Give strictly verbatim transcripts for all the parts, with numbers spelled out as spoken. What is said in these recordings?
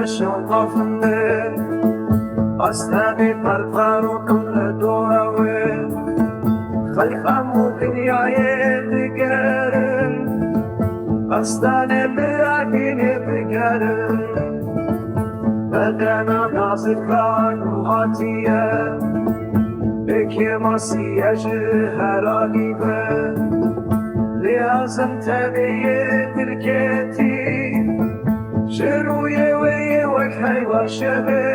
Şewqafinde, astenê perper û qile dora wê. Xelq hemû dinyayê digerin, astenê bi evînê bigerin. Bedena nazik ran û hatiye, bi kêmasî ye ji heralî be. Lê ezim tenê yê tirketî, ji rûyê wê yê wek heywa şevê.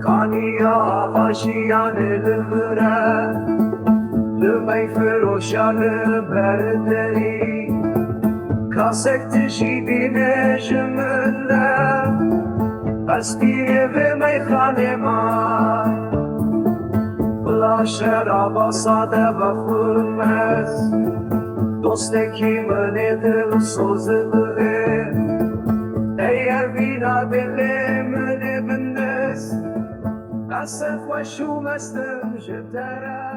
Kaniya aşiyanê li vir e, li mey firoşa li ber derî. Kasek tijî bîne ji min re, ez pîrê vê meyxanê ma. Bila şeraba sade ve xurmez, dostekî min ê dilsoz bibê. Ey evîna dilê min ê bindiz, ez serxweş û mest im ji te re.